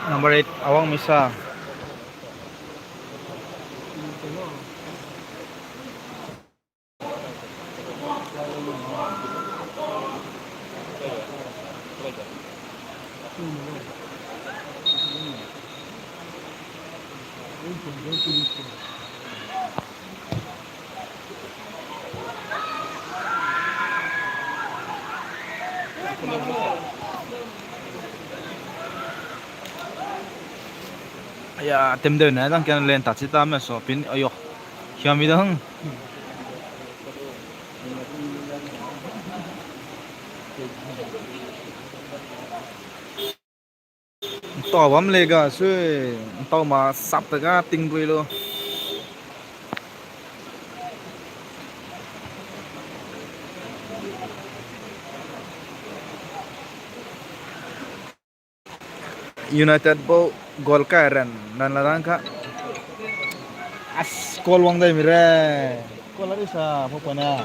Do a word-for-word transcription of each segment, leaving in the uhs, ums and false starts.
Number eight, Awang Misa. Aya, temdeu ne dang kian len ta chi ta me so pin, ayo. Hiami dang. Ntau bam le ga sui, ntau ma sap ta ga ting bui lo. United bau goal kai ran, ran la rang ka. As, goal wang dai mi re. Goal la ri sa, pau pau na.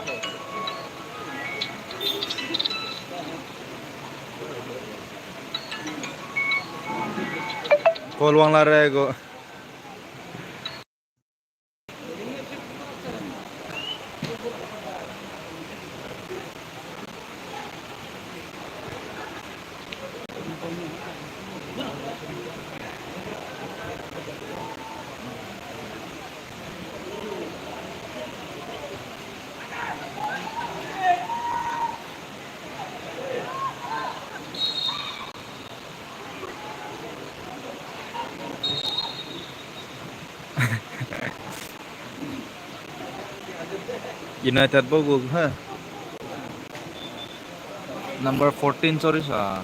Goal wang la re go. United bau gu he. Number fourteen, sorry sa.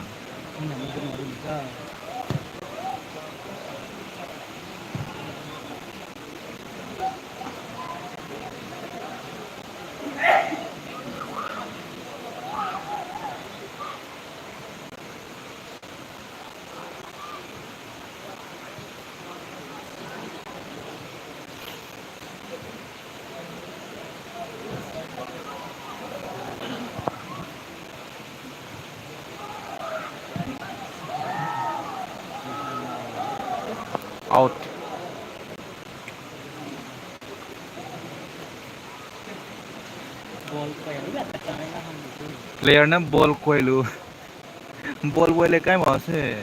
Out. Player ne ball kuai lu. Ball wai le kai ma se.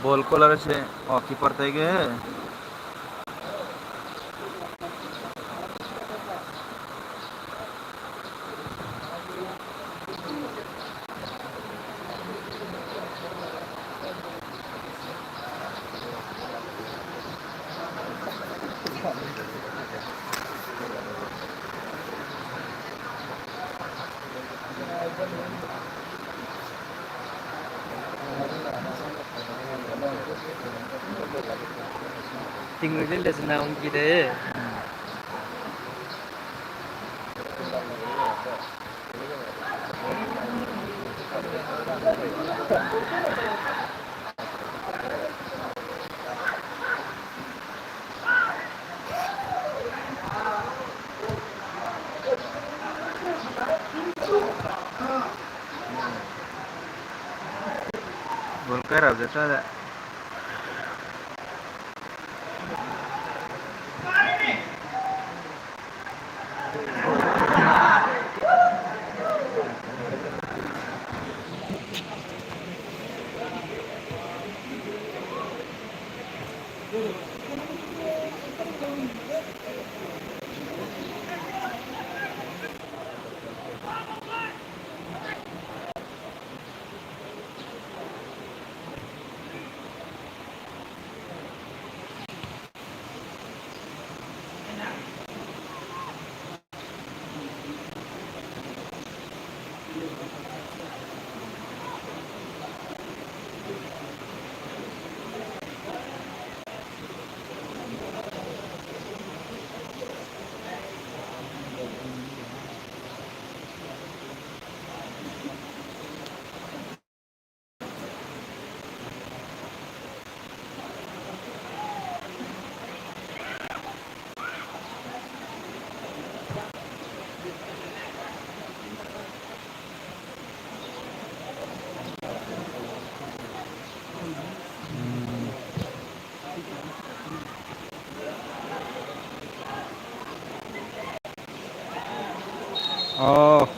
Ball color se, oh, keeper tai ge. Ting le le zena ong ki de. Ball kai ra ze ta de. Oh.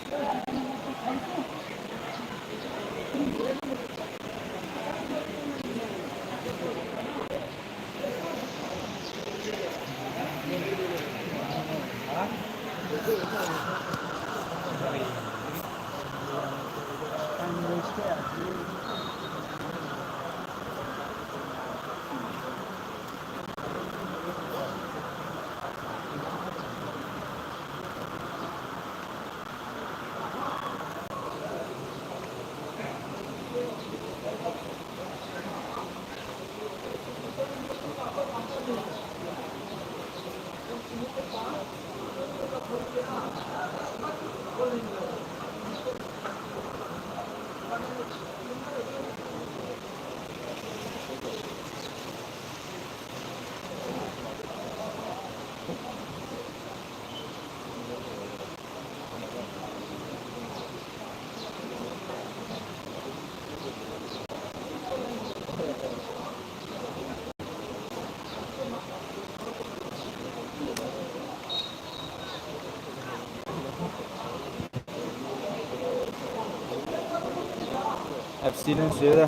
F C ne sui da.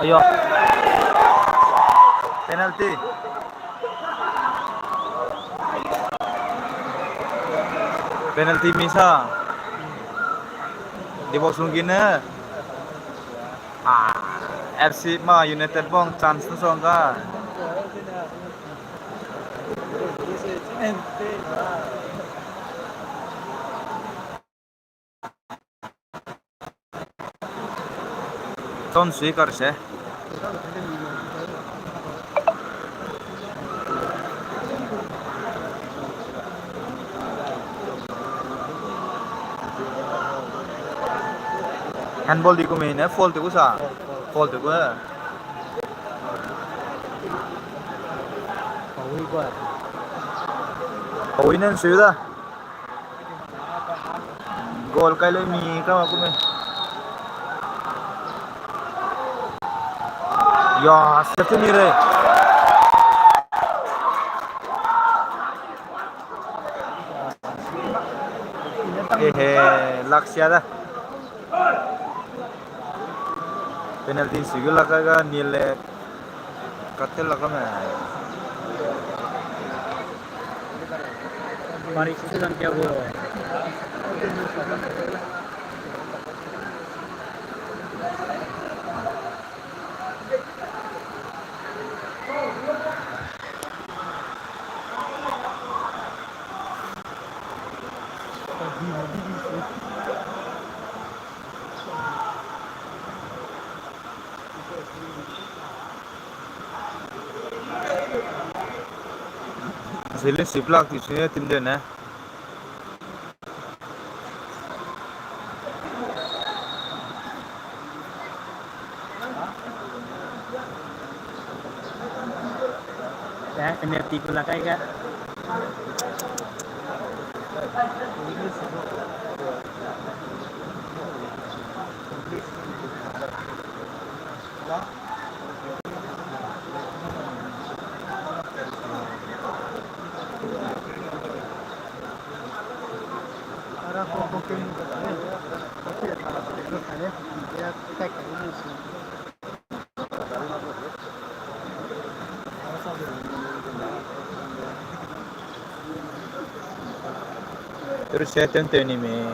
Ayo. Penalty. Penalty misa. Di box lungki ne. Ah, F C ma United bang chance ne song ga. Ton sui kar se. Handball di ku me ne, foul te ku sa. Foul te ku. Pawi nan sui da. Goal kai lei mi ka ma ku me. Ya, save ni re. Ehe, lak sia da. Penalty sui gu lak kai ga nil le. Kat te lak kai me. Mari se lam kia gu. Zili siplak ti sui ne tim de ne. Penalty ku la kai ga. Terus saya tonton ni me.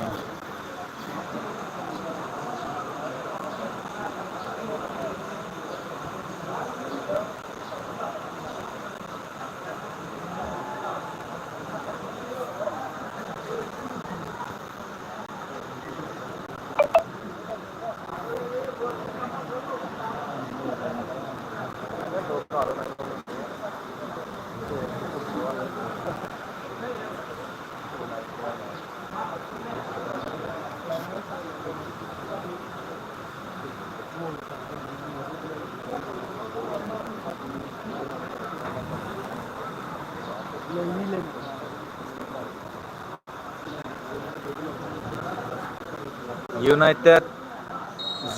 United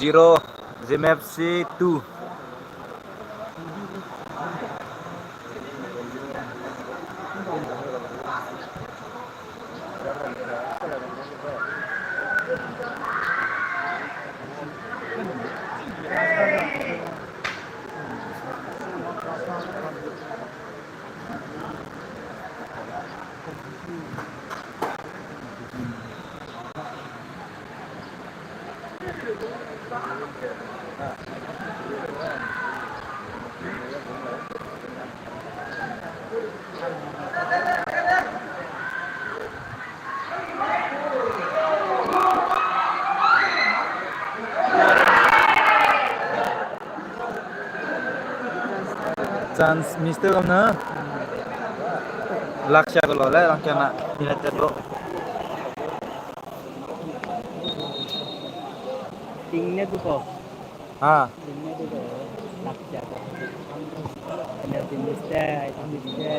zero, Zeme F C two. Chance miss tew bam na. Lak sia ke lo le, lak sia na. Minute te do. Ting ne du ko. Ha. Ting ne du ko. Lak sia ko. Penalty miss te, ai miss te.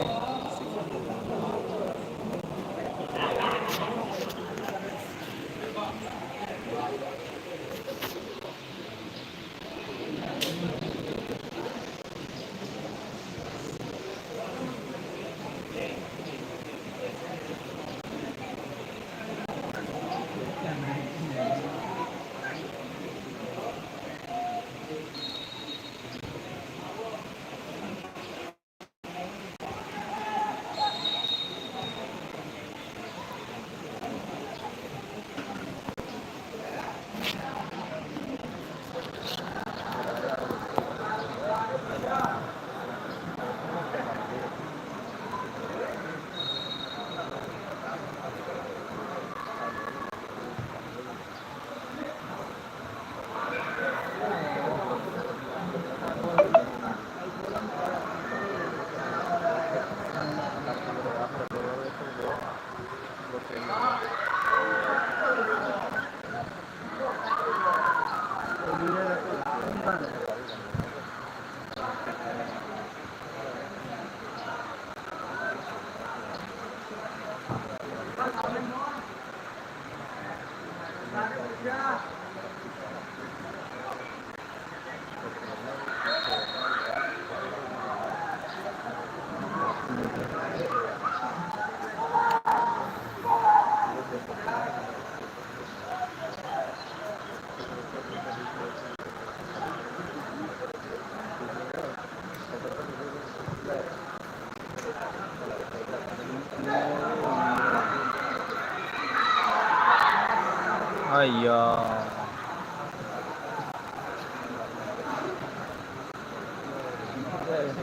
Aiya.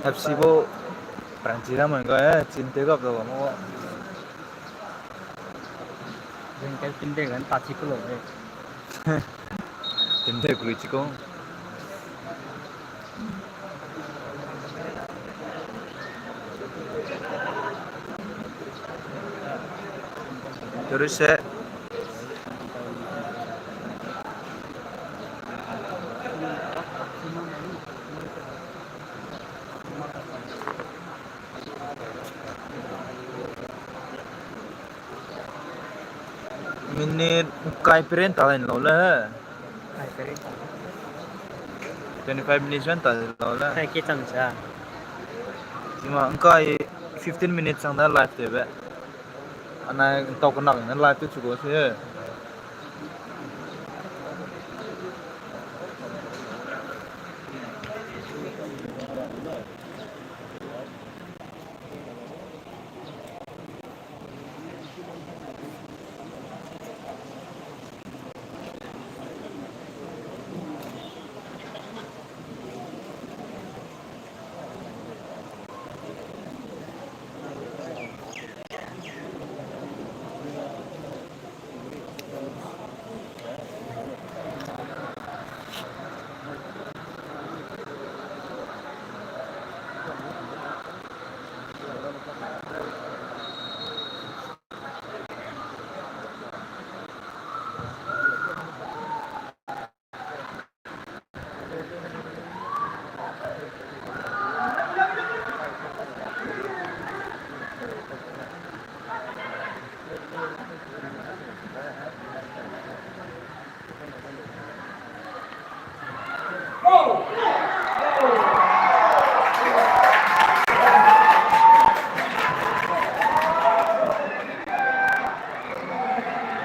F C bo, pranchi da man ga, eh, chin te gap da ba mo. Jeng kai pinde gan ta chi kulo de. Pinde kuri chi ko. Terus se. Minute kai peren ta lau le. Kai peren ta. Twenty five minutes ran ta lau le. Kai ke chang sa. Ima ngkai fifteen minutes chang da live tebe. Ana ntau kenak ne live te chu go se.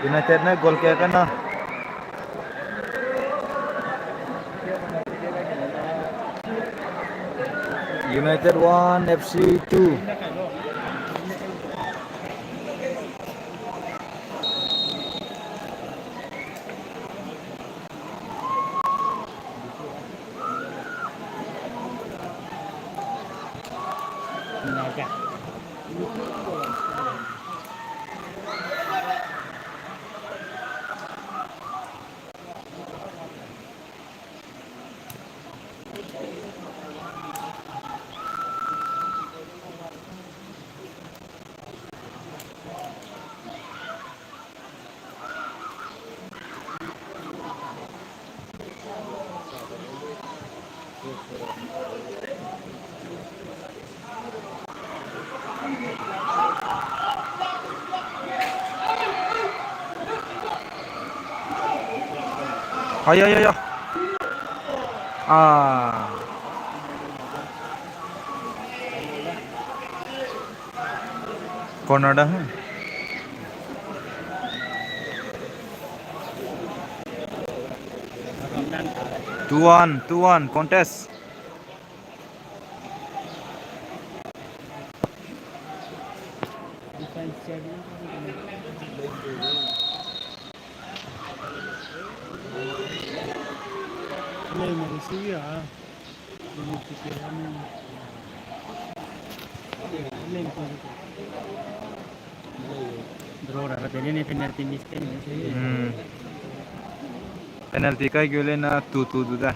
United ne goal kick kai na. United one, F C two. Aya, aya, aya. Ah. Corner da, hmm. Two one, two one, contest. Draw ra ra penalty miss kai ni se. Hmm. Penalty kai gu le na two two du da.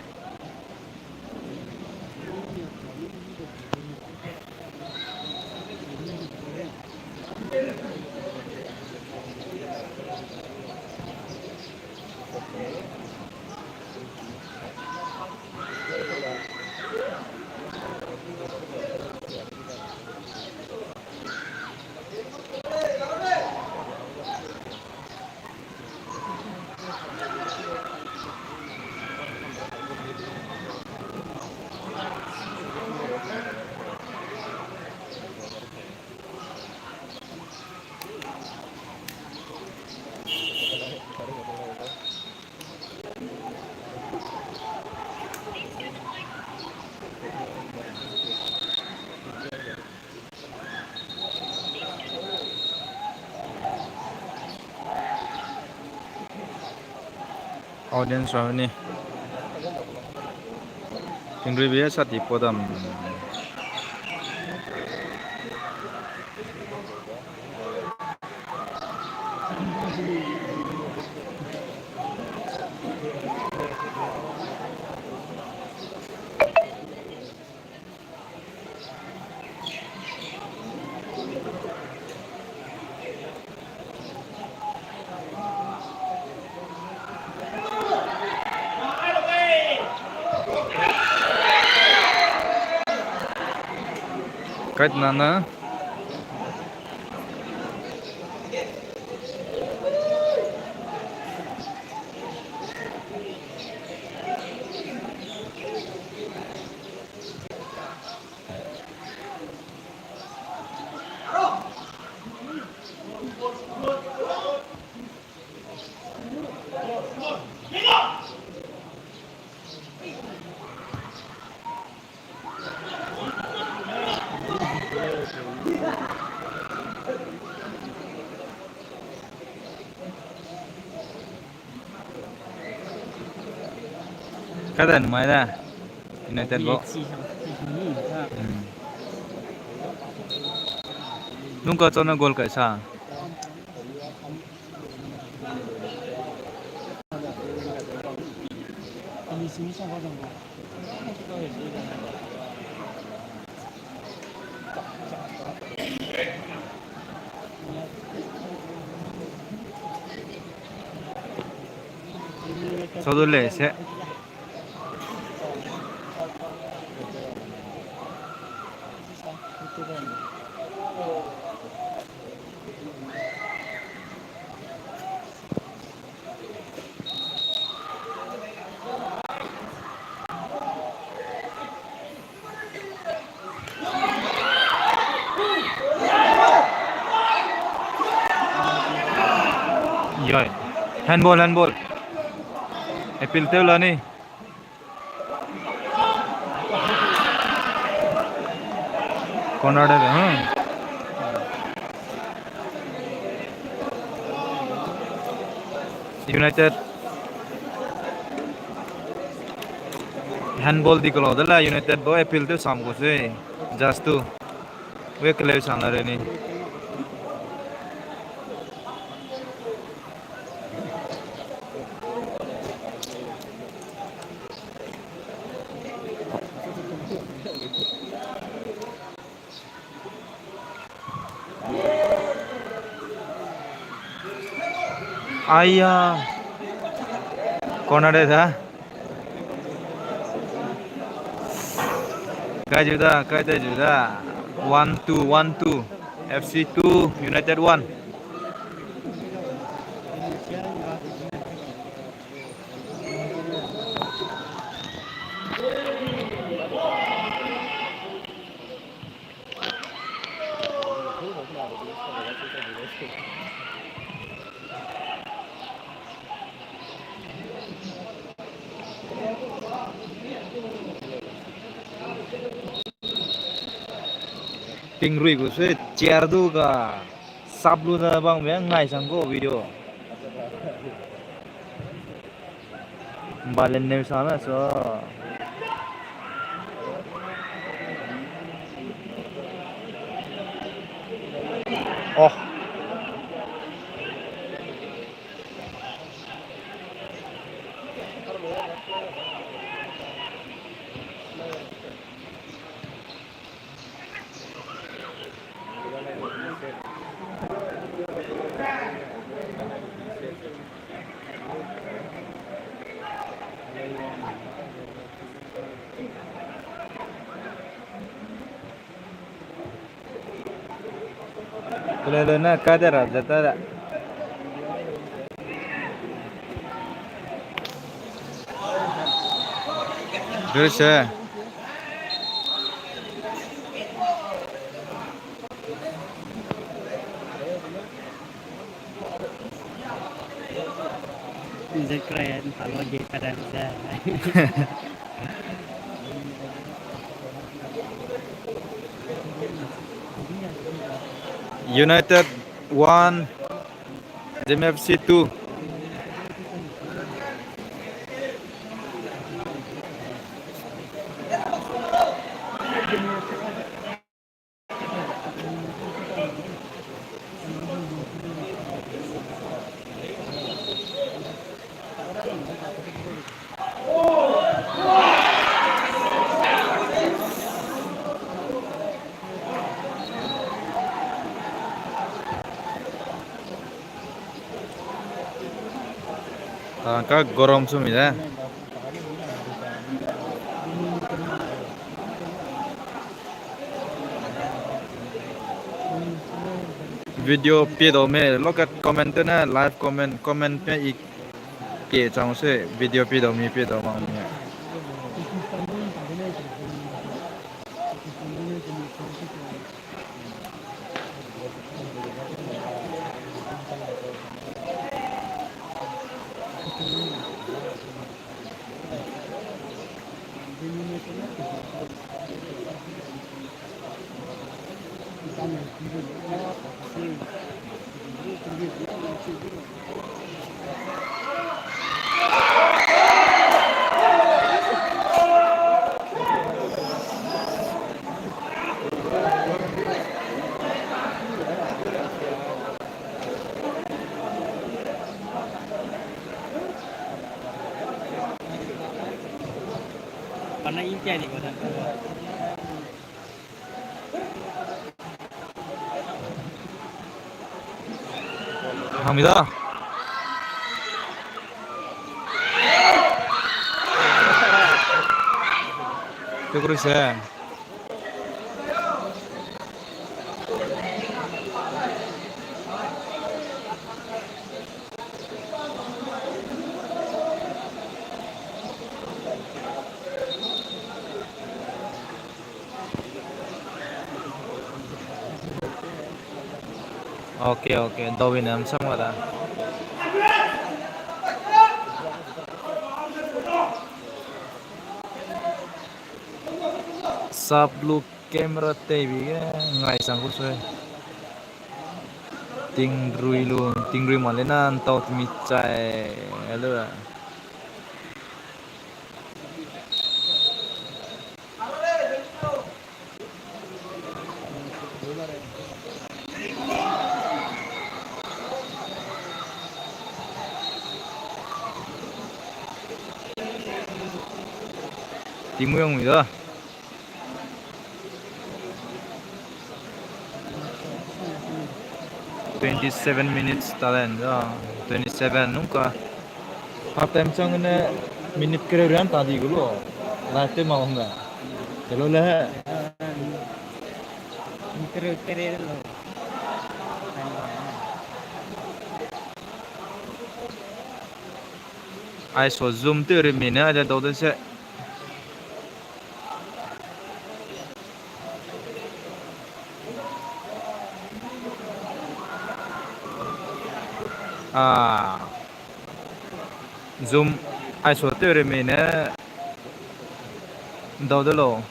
Audience ra ni. Tingruibe sati podam. Kait nana. Kada numai da. United bo. Hmm. Nung ka chona goal kai sa. Sau du lei se. Yoi. Handball, handball. Appeal tew la ni. Corner de, hmm. United. Handball di kalo de la United bo appeal tew sam gu se. Just to. We keleu sang la re ni. Aya. Corner de da. Kai ju da, kai te ju da. One two, one two. F C two, United one. Tingrui gu sui chair du ga sap lu da bang be ngai sang gu video. Balen neu sa na so. Oh. Pelele na ka de ra zeta da. Dui se. Zet krai, ntalo ge kadan ze. United one, Z M F C two. Tangka gorom sumi de. Video pie dau me, lokat comment tene, live comment, comment pe i pie chang se, video pie dau mi, pie dau mang mi. Pana India ni ko dan. Hangmi da. Tukuri se. Okay, okay. Dawin am sam ga da. Sap lu camera teibi ge ngai sang ku sui. Tingrui lu, tingrui ma le na ntau temi chai, hello. Timu yang mi da. Twenty seven minutes talent da. Twenty seven nungka. Half time chang ne minute kereu rian ta di gu lo. Live te ma hong ga. Te lo le. Kereu kereu lo. Ai so zoom te re mi ne ai da dau de se. Ah. Zoom ai so te re mi ne dau de lo.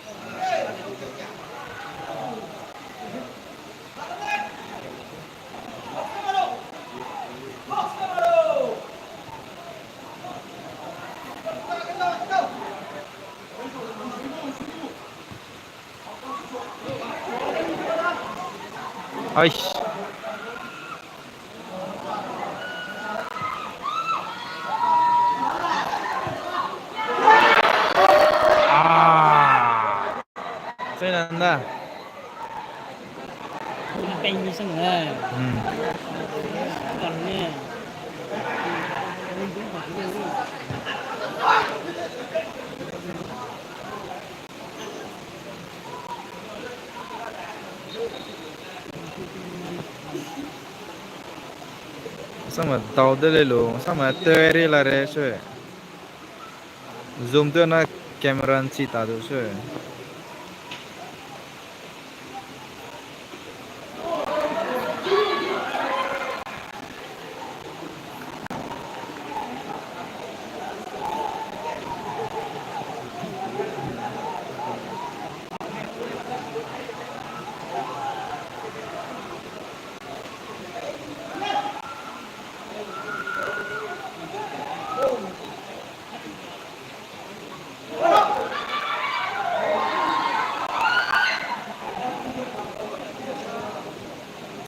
Aish. Ah. Sai nan da. Pei mi sang, eh. Hmm. Kan ne. Sama tau de le lo, sama teri la re sui. Zoom tu na camera nchi ta du sui.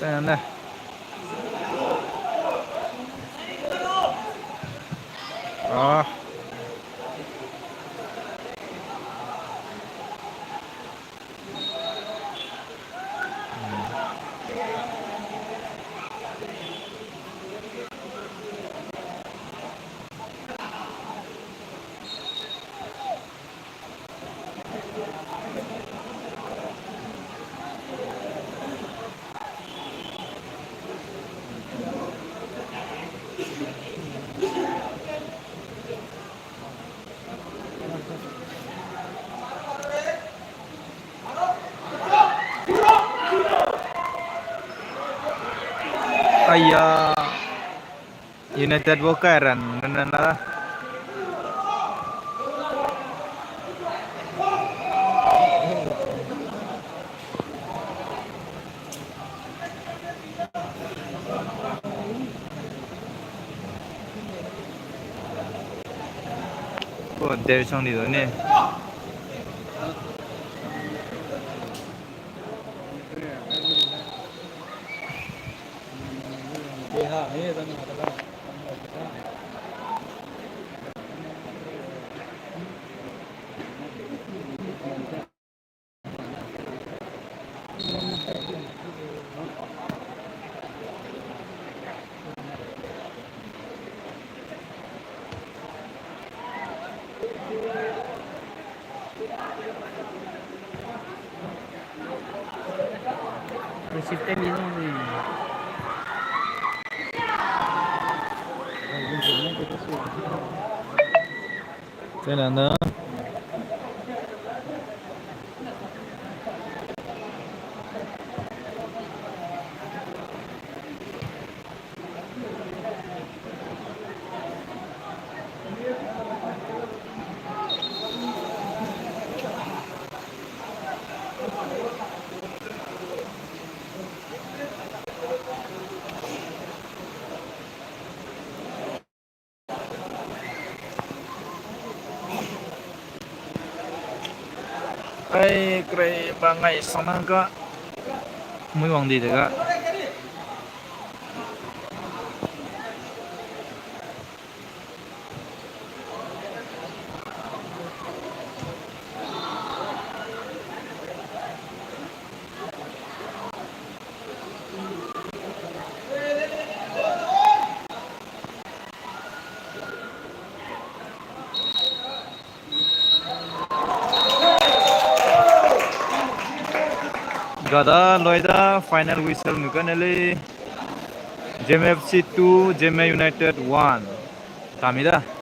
Tane. Ah. Aya. United bo kai ran, ran, ran, ran. Ko, Davidson di do ne. Receive te mi nang ni. Tena na. Ai, kerei ba ngai sang nang ka. Mui wang di de ga. Gada loida final whistle nu kane lei. Zeme FC two, Zeme United one. Tami da.